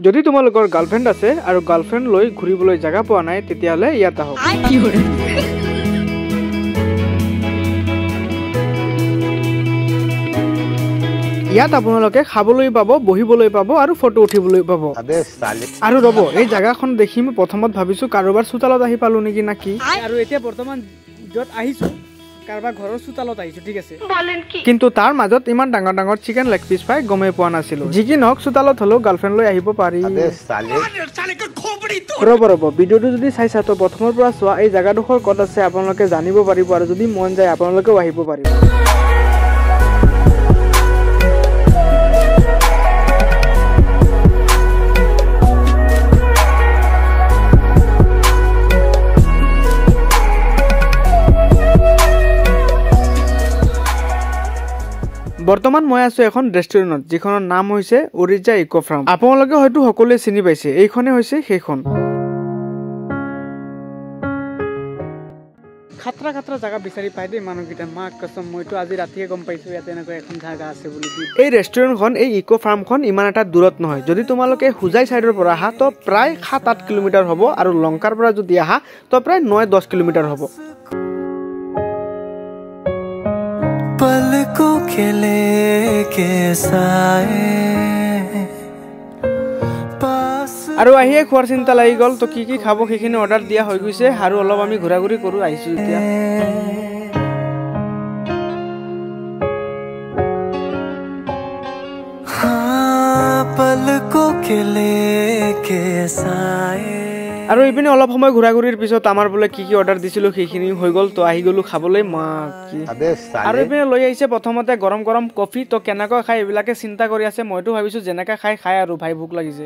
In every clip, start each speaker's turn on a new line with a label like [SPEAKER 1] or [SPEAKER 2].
[SPEAKER 1] যদি তোমালোকৰ গাৰ্লফ্ৰেণ্ড আছে আৰু গাৰ্লফ্ৰেণ্ড লৈ ঘূৰিবলৈ জাগা পোৱা নাই তেতিয়াহ'লে ইয়াত আহক। ইয়াত আপোনালোকে খাবলৈ পাব, বহিবলৈ পাব আৰু ফটো উঠিবলৈ পাব। আৰু ৰ'ব, এই জাগাখন দেখি মই প্ৰথমত ভাবিছো কাৰোবাৰ চোতালত আহি পালো নেকি নাকি। আৰু এতিয়া বৰ্তমান য'ত আহিছো কাৰোবাৰ ঘৰৰ চোতালত আহিছো, ঠিক আছে, কিন্তু তাৰ মাজত ইমান ডাঙৰ ডাঙৰ চিকেন লেগ পিচ পাই গমেই পোৱা নাছিলো। যি কি নহওক চোতালত হ'লেও গাৰ্লফ্ৰেণ্ড লৈ আহিব পাৰি। ৰ'ব ৰ'ব, ভিডিঅ'টো যদি চাইছা তো প্ৰথমৰ পৰা চোৱা, এই জেগাডোখৰ ক'ত আছে আপোনালোকে জানিব পাৰিব আৰু যদি মন যায় আপোনালোকেও আহিব পাৰিব। বৰ্তমান মই আছো এখন ৰেষ্টুৰেণ্টত যিখনৰ নাম হৈছে উৰিজা ইক' ফাৰ্ম। আপোনালোকে হয়তো সকলোৱে চিনি পাইছে, এইখনে হৈছে সেইখন। খাতৰা খাতৰা জাগা বিচাৰি পাই দেই মানুহকেইটা, মা কচম মইতো আজি ৰাতিয়ে গম পাইছো ইয়াত এনেকুৱা এখন জাগা আছে বুলি। এই ৰেষ্টুৰেণ্টখন, এই ইক' ফাৰ্মখন ইমান এটা দূৰত নহয়। যদি তোমালোকে হোজাই চাইডৰ পৰা আহা তো প্ৰায় 7-8 কিলোমিটাৰ হ'ব আৰু লংকাৰ পৰা যদি আহা তো প্ৰায় 9-10 কিলোমিটাৰ হ'ব। আৰু আহিয়ে খোৱাৰ চিন্তা লাগি গ'ল, তো কি কি খাব সেইখিনি অৰ্ডাৰ দিয়া হৈ গৈছে আৰু অলপ আমি ঘূৰা ঘূৰি কৰোঁ আহিছোঁ এতিয়া। আৰু এইপিনে অলপ সময় ঘূৰা ঘূৰিৰ পিছত আমাৰ বোলে কি কি অৰ্ডাৰ দিছিলোঁ সেইখিনি হৈ গ'ল, তো আহি গ'লো খাবলৈ। মা কি আৰু এইপিনে লৈ আহিছে প্ৰথমতে গৰম গৰম কফি, তো কেনেকুৱা খাই এইবিলাকে চিন্তা কৰি আছে। মইতো ভাবিছোঁ যেনেকৈ খাই খাই আৰু ভাই ভোক লাগিছে।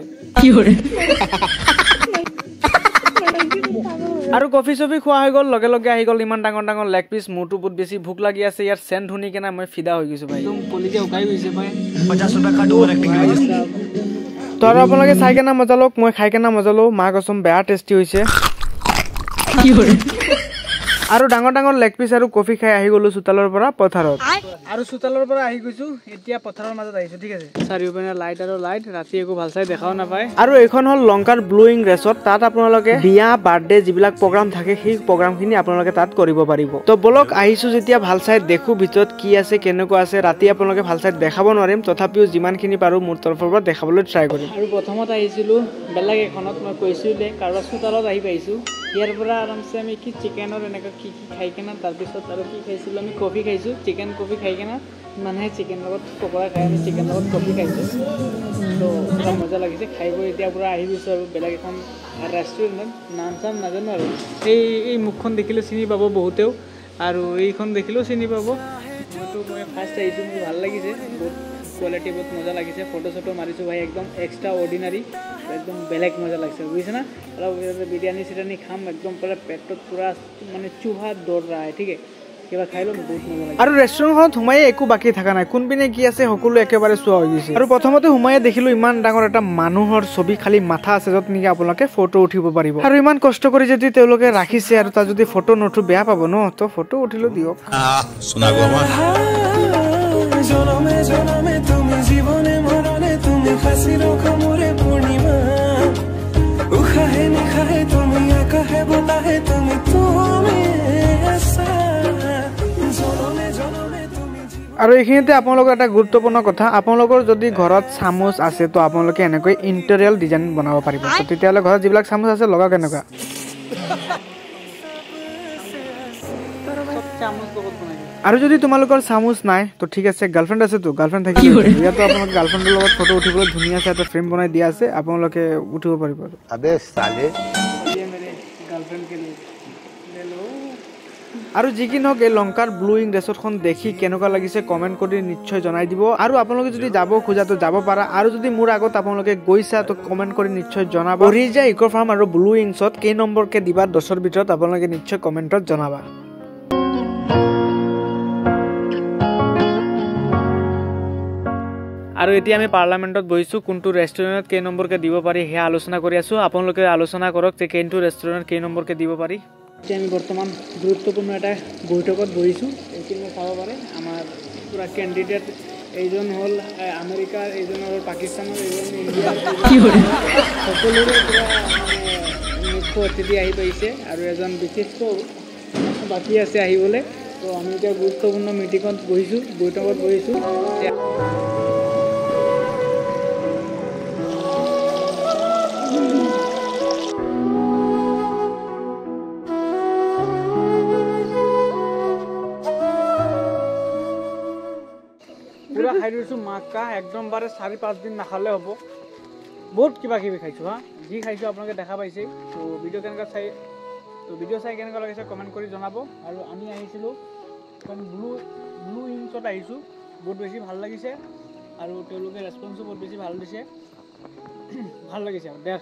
[SPEAKER 1] আৰু কফি চফি খোৱা হৈ গ'ল, লগে লগে আহি গ'ল ইমান ডাঙৰ ডাঙৰ লেগ পিচ। মোৰতো বহুত বেছি ভোক লাগি আছে, ইয়াৰ চেণ্ট শুনি কেনে মই ফিদা হৈ গৈছোঁ ভাই, কলিজা উকাই গৈছে ভাই। তো আৰু আপোনালোকে চাই কেনে মজা লওক, মই খাই কেনে মজা লওঁ। মা কচম বেয়া টেষ্টি হৈছে। আৰু ডাঙৰ ডাঙৰ লেগ পিচ আৰু কফি খাই আহি গ'লো চোতালৰ পৰা পথাৰত। আৰু চোতালৰ পৰা আহি গৈছো এতিয়া পথাৰৰ মাজত আহিছো, ঠিক আছে। চাৰিওপিনে লাইট আৰু লাইট, ৰাতি একো ভাল চাই দেখাও নাপায়। আৰু এইখন হ'ল লংকাৰ ব্লুইং ৰেচৰ্ট। তাত আপোনালোকে বিয়া, বাৰ্থডে যিবিলাক প্ৰগ্ৰাম থাকে সেই প্ৰগ্ৰামখিনি আপোনালোকে তাত কৰিব পাৰিব। তো বলক আহিছো যেতিয়া ভাল চাই দেখো ভিতৰত কি আছে কেনেকুৱা আছে। ৰাতি আপোনালোকে ভাল চাই দেখাব নোৱাৰিম, তথাপিও যিমানখিনি পাৰো মোৰ তৰফৰ পৰা দেখাবলৈ ট্ৰাই কৰিম। আৰু প্ৰথমত আহিছিলোঁ বেলেগ এখনত, মই কৈছিলোঁ কাৰোবাৰ চোতালত আহি পাইছোঁ। ইয়াৰ পৰা আৰামছে আমি কি চিকেনৰ এনেকুৱা কি কি খাই কেনে, তাৰপিছত আৰু কি খাইছিলোঁ আমি, কফি খাইছোঁ, চিকেন কফি খাই কেনে। মানুহে চিকেন লগত পকৰা খাই, আমি চিকেন লগত কফি খাইছোঁ। তো পূৰা মজা লাগিছে খাই বৈ। এতিয়া পূৰা আহি গৈছোঁ আৰু বেলেগ এখন ৰেষ্টুৰেণ্টত, নাম চাম নাজানো আৰু। এই মুখখন দেখিলে চিনি পাব বহুতেও, আৰু এইখন দেখিলেও চিনি পাব। মইতো মই ফাৰ্ষ্ট আহিছোঁ, মোৰ ভাল লাগিছে বহুত, কোৱালিটি বহুত মজা লাগিছে। ফটো চটো মাৰিছোঁ ভাই, একদম এক্সট্ৰা অৰ্ডিনাৰী, একদম বেলেগ মজা লাগিছে বুজিছে না। অলপ বিৰিয়ানী চিৰিয়ানী খাম, একদম পূৰা পেটত পূৰা মানে চুহা দৌৰ ৰহা হে, ঠিক আছে, কিবা খাই ল'ম, বহুত মজা লাগে। আৰু ৰেষ্টুৰেণ্টখনত সোমায়ে একো বাকী থকা নাই, কোনপিনে কি আছে সকলো একেবাৰে চোৱা হৈ গৈছে। আৰু প্ৰথমতে সোমায়ে দেখিলোঁ ইমান ডাঙৰ এটা মানুহৰ ছবি, খালি মাথা আছে, য'ত নেকি আপোনালোকে ফটো উঠিব পাৰিব। আৰু ইমান কষ্ট কৰি যদি তেওঁলোকে ৰাখিছে আৰু তাত যদি ফটো নুঠো বেয়া পাব ন, তো ফটো উঠিলো দিয়ক। আৰু এইখিনিতে আপোনালোকৰ এটা গুৰুত্বপূৰ্ণ কথা, আপোনালোকৰ যদি ঘৰত চামুচ আছে তো আপোনালোকে এনেকৈ ইণ্টেৰিয়েল ডিজাইন বনাব পাৰিব। তো তেতিয়াহ'লে ঘৰত যিবিলাক চামুচ আছে লগাওক এনেকুৱা। আৰু যদি তোমালোকৰ চামুচ নাই তো ঠিক আছে, গাৰ্লফ্ৰেণ্ড আছে তো, গাৰ্লফ্ৰেণ্ড থাকিলে ইয়াতো আপোনালোকে গাৰ্লফ্ৰেণ্ডৰ লগত ফটো উঠিবলৈ ধুনীয়া আছে এটা ফ্ৰেম বনাই দিয়া আছে, আপোনালোকে উঠিব পাৰিব। আৰু যি কি নহওক, এই লংকাৰ ব্লুইং ৰেচৰ্টখন দেখি কেনেকুৱা লাগিছে কমেণ্ট কৰি নিশ্চয় জনাই দিব। আৰু আপোনালোকে যদি যাব খোজা তো যাব পাৰা, আৰু যদি মোৰ আগত আপোনালোকে গৈছা তো কমেণ্ট কৰি নিশ্চয় জনাবা। উৰিজা ইক' ফাৰ্ম আৰু ব্লু উইংছত কেই নম্বৰকে দিবা 10ৰ ভিতৰত আপোনালোকে নিশ্চয় কমেণ্টত জনাবা। আৰু এতিয়া আমি পাৰ্লামেণ্টত বহিছোঁ, কোনটো ৰেষ্টুৰেণ্টত কেই নম্বৰকে দিব পাৰি সেয়া আলোচনা কৰি আছোঁ। আপোনালোকে আলোচনা কৰক যে কোনটো ৰেষ্টুৰেণ্টত কেই নম্বৰকে দিব পাৰি। এতিয়া আমি বৰ্তমান গুৰুত্বপূৰ্ণ এটা বৈঠকত বহিছোঁ। এইখিনি চাব পাৰে আমাৰ পূৰা কেণ্ডিডেট, এইজন হ'ল আমেৰিকাৰ, এইজন হ'ল পাকিস্তানৰ, এইজন ইণ্ডিয়াৰ। সকলোৰে পৰা মানে মুখ্য অতিথি আহি পাইছে আৰু এজন বিশিষ্ট বাকী আছে আহিবলৈ। তো আমি এতিয়া গুৰুত্বপূৰ্ণ মিটিঙত বহিছোঁ, বৈঠকত বহিছোঁ। পুৰা খাই লৈছোঁ মাকা, একদম বাৰে 4-5 দিন নাখালে হ'ব। বহুত কিবা কিবি খাইছোঁ, হা, যি খাইছোঁ আপোনালোকে দেখা পাইছে। তো ভিডিঅ' কেনেকুৱা চাই, তো ভিডিঅ' চাই কেনেকুৱা লাগিছে কমেণ্ট কৰি জনাব। আৰু আমি আহিছিলোঁ এখন ব্লু ইংছত আহিছোঁ, বহুত বেছি ভাল লাগিছে আৰু তেওঁলোকে ৰেচপন্সো বহুত বেছি ভাল দিছে, ভাল লাগিছে। দে